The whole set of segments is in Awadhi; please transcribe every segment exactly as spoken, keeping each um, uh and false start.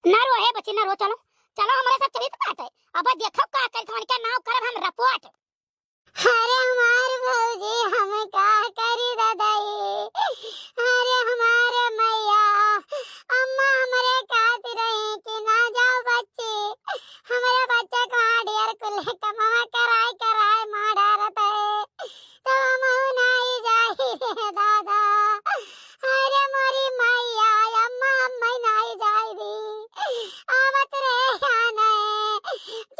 ना रो, हे बच्ची, ना रो, चलो, चलो, हमरे सब चलित बाटे। अब देखो का करी, तुमन के नाव करब हम रपोट। अरे हमार भौजी, हम का करी दादाई? अरे हमार मैया, अम्मा हमरे कहत रही कि ना जाओ बच्ची, हमरे बच्चा के वहाँ ढेर कुल कमवा कराए कराए मार डारत है, तो हम नहीं जाई रे दादा। अरे मोरी मैया, अम्मा, अम्मा नहीं जाई दी। आवत रहे आने,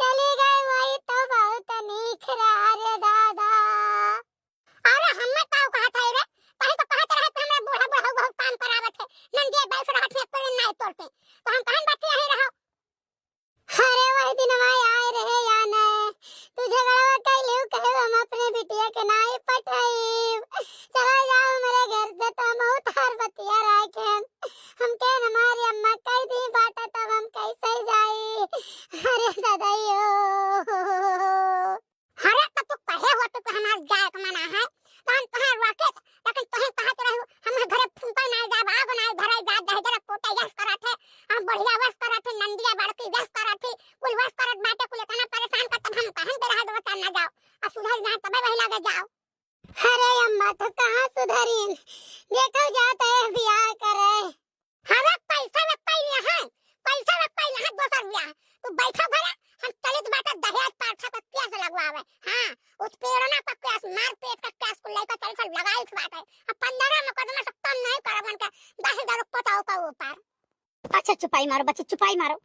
चली गई वही तो बहुत नीक रहा रे दादा। अरे हम्मे का कहत है रे? कहीं तो कहत रहे कि हमरा बूढ़ा बूढ़ा बहुत काम करावत है, नंदिया बैठ रहत है, कोई नहीं तोड़ते, तो हम कहन बाकी यही रहो। अरे वही दिन आए रहे या नहीं, तू झगड़वा कैलियो कहे हम अपने बिटिया के नाई पटाइब, चला जाओ मेरे घर से, तो हम बहुत हर बतिया रखे। हमके हमारी अम्मा कह दी बाटा, तब हम कैसे जाई? अरे दादाइयो। अरे तो तू कहे हो तो हमार जाए के मना है, तो हम तोहे रोके, लेकिन तोहे कहत रहू, हम घरे फूंका नाई जाब, आग नाई धरे जाब, दहिजरा पोता यस करत है, हम बढ़िया वस करत है, नंदिया बड़की यस करत है, कुल वस करत बाटे, कुल इतना परेशान कर, तब हम कहन के रह दो, ना जाओ, और सुधर जाए तबे वही लागे जाओ। अरे अम्मा, तो कहाँ सुधरीन? देखो जात है बियाह करे। अरे पैसा वैसा यहाँ है, पैसा वैसा यहाँ दोसर बियाह। तू बैठो घरे, हम चलित बाटे दहेज पारखा का केस लगवावे। हाँ, उत्पीड़ना का केस, मारपीट का केस, कुल लइका चल सब लगाई बाटे। अब पंद्रह मुकदमा सब कम नहीं करब उनके, दस हजार पताओ का ऊपर। अच्छा चुपाई मारो बच्ची, चुपाई मारो।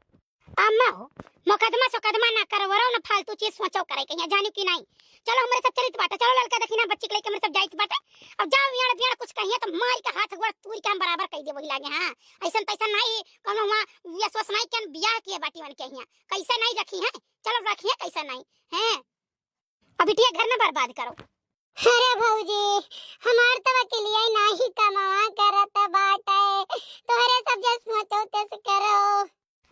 अम्मा हो, मुकदमा सुकदमा ना करो, वरो ना फालतू चीज सोचो करे के यहाँ जानियो कि नहीं। चलो हमरे सब चलित बाटे, चलो ललका देखी ना बच्ची के लेके हमरे सब जाइत बाटे। अब जाओ यहाँ बियाह कुछ कहिए तो मार के हाथ गोड़ तूर के हम बराबर कह दे वही लागे। हाँ, ऐसन तैसन नहीं, कोनो हुआ ये सोच नहीं कि हम बियाह किए बाटी मन के यहाँ, कैसे नहीं रखी है, चलो रखिए कैसे नहीं है। अब बिटिया घर ना बर्बाद करो। अरे भौजी, हमार तो वकीलिया ही नाही कमावा करत बाटे, तोहरे सब जे सोचो तेस करो।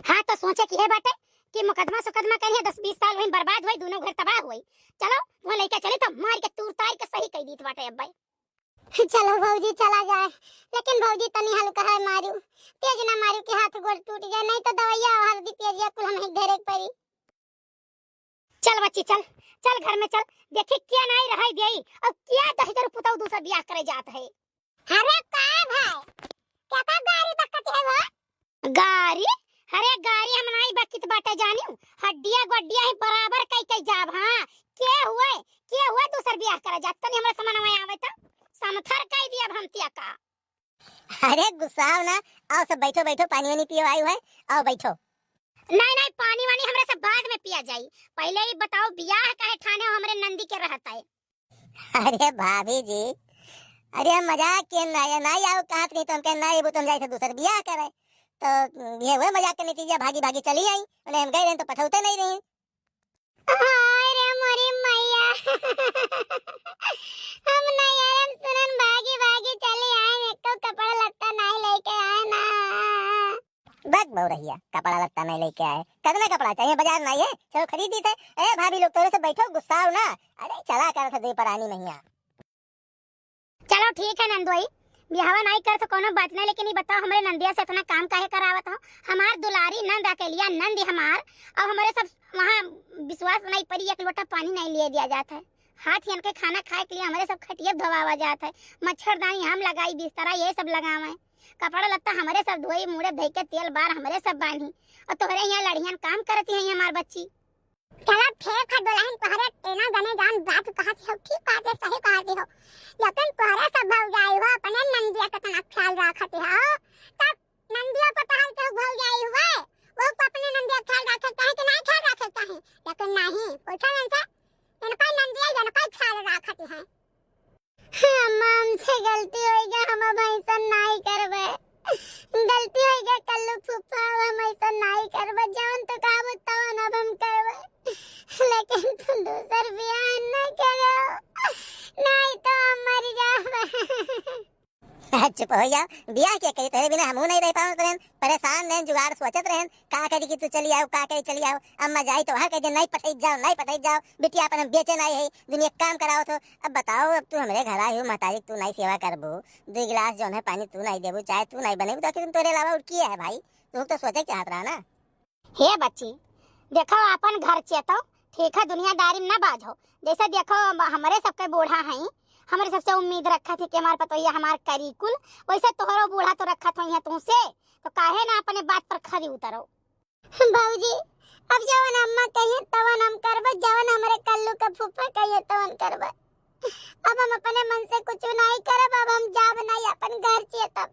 हाँ, तो सोचे की है बाटे कि मुकदमा सुकदमा करिए, दस बीस साल वहीं बर्बाद हुई, दोनों घर तबाह हुई। चलो, वो लइका चली तो मार के तूर तार के सही कह दीत बाटे अब भाई। चलो भौजी, चला जाए, लेकिन भौजी तनी हल्का है मारू, तेज ना मारू कि हाथ गोड़ टूट जाए, नहीं तो दवाइया और हल्दी पियजिया कुल हम ही घेरे के पड़ी। चल बच्ची, चल, चल घर में चल, देखी क्या नाई रहाई देई, और क्या दहिजर पुतऊ दूसर बियाह करे जात है। अरे का भाई, क्या का गारी बकत है वो? गारी? अरे गारी हम नाई बकित बाटे जानियो, हड्डिया गोड्डिया ही बराबर कई कई जाब। हाँ, के हुए, के हुए दूसर बियाह करे जात, तनी हमरा समझ में आवे तो समथर कई दिया भमतिया का। अरे गुस्साओ ना, आओ सब बैठो, बैठो, पानी वानी पियो आयु है, आओ बैठो। नहीं, नहीं, पानी वानी हमरा सब बाद में पिया जाई, पहले ही बताओ बियाह काहे ठाने हो हमरे नंदी के रहत है। अरे भाभी जी, अरे हम मजाक के ना, ये ना आओ कहत नहीं तो हम कहे ना, ये वो तो हम जाए थे दूसर बियाह करे, तो ये हुए मजाक के नतीजा, भागी भागी चली आई, उन्हें हम गए रहे तो पठौते नहीं रही। हाय रे मोरी मैया, हम नैहरम सुनन भागी भागी चली आए, एको कपड़ा लत्ता नहीं लेके आए ना। बक बहुरहिया, कपड़ा लत्ता नहीं लेके आए, कतना कपड़ा चाहिए, बाजार नहीं है, चलो खरीद दी थे। ए भाभी लोग, तोरे से बैठो, गुस्साओ ना, अरे चला कर थे दुई परानी मैया। चलो ठीक है नंदोई, बियाहवा नाई कर तो कोनो बात नहीं, लेकिन ये बताओ हमरे नंदिया से इतना काम काहे करावत हो? हमार दुलारी नंद अकेलिया नंद हमार, और हमरे सब वहाँ विश्वास नहीं पड़ी, एक लोटा पानी नहीं लिए दिया जात है। हाथ यन के खाना खाए के लिए हमरे सब खटिया धोवावा जात है, मच्छरदानी हम लगाई, बिस्तरा ये सब लगावे, कपड़ा लत्ता हमरे सब धोई, मुड़े धोई के तेल बार हमरे सब बांधी, और तोहरे यहाँ लड़ियन काम करती है हमार बच्ची। चला ठीक है दुल्हन, तोहरे तेना जने जान बात कहत हो, ठीक बात है, सही कहत हो। लेकिन तोहरे सब भौजाई हो, अपने नंदिया के तना ख्याल रखत हो, तब नंदिया को तोहर के भौजाई हुए, वो को अपने नंदिया ख्याल रखे चाहे कि नहीं ख्याल रखे चाहे, लेकिन नहीं, पूछो इनसे, इनका नंदिया इनका ख्याल रखत है। अम्मा, हमसे गलती होइ गया, हम अब ऐसन नाई करबे। गलती होइ गया कल्लू फूफा, अब हम ऐसन नाई करबे। जवन तू कहबो तवन अब हम करबे। लेकिन तू दूसर बियाह न करो, नाई तो हम मर जाबे। चुप होइ जाओ, बियाह के करी, तोहरे बिना हमहू नाहीं रहि पावत रहेन, परेसान रहेन, जुगाड़ सोचत रहेन, का करी कि तू चली आउ, का करी चली आउ। अम्मा जाई तो वहाँ कहि दे, "नाहीं पठइत जाओ, नाहीं पठइत जाओ, बिटिया अपन हम बेचे नाहीं है, दुनिया काम करावत हो।" अब बताओ, अब तू हमरे घर आई हो, महतारी तू नाहीं सेवा करबू, दुइ गिलास जौन है पानी तू नाहीं देबू, चाय तू नाहीं बनेबू, तो आखिर तोहरे अलावा अउर के है भाई? तू तो सोचे के चाहत रहा ना। हे बच्ची, देखो, आपन घर चेतौ, ठीक है, दुनियादारी में ना बाझो। जैसे देखो, अब हमरे सबके बूढ़ा हैं, हमरे सबसे उम्मीद रखत है कि हमार पतोहिया हमार करी कुल, वैसे तोहरो बूढ़ा तो रखत होइहैं तुमसे, तो काहे ना अपने बात पर खरी उतरो। भौजी, अब जवन अम्मा कहिहैं तवन हम करबो, जवन हमरे कल्लू का फूफा कहिहैं तवन करबो। अब हम अपने मन से कुछ नाहीं करब, अब हम जाब नाहीं, अपन घर चेतब।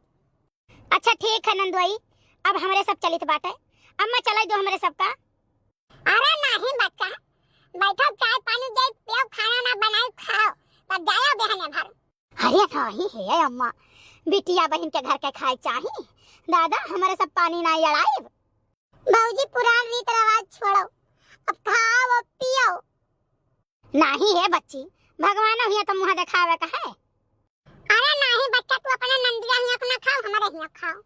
अच्छा ठीक है नंदुआई, अब हमरे सब चलित बाटे। अम्मा चलै दो हमरे सबका। अरे नाहीं बच्चा, बैठो, चाय पानी दे, पियो, खाना ना बनाई, खाओ, तब जायो बिहने भर। अरे नाहीं हे अम्मा, बिटिया बहिन के घर के खाए चाही। दादा, हमरे सब पानी नाहीं अड़ाइब। भौजी, पुरान रीत रिवाज छोड़ो, अब खाओ, अब पियो। नाहीं हे बच्ची, भगवानो हियाँ तो मुँह देखावे का है। अरे नाहीं बच्चा, तू अपने नंदिया हियाँ अपना खाओ, हमरे हियाँ खाओ।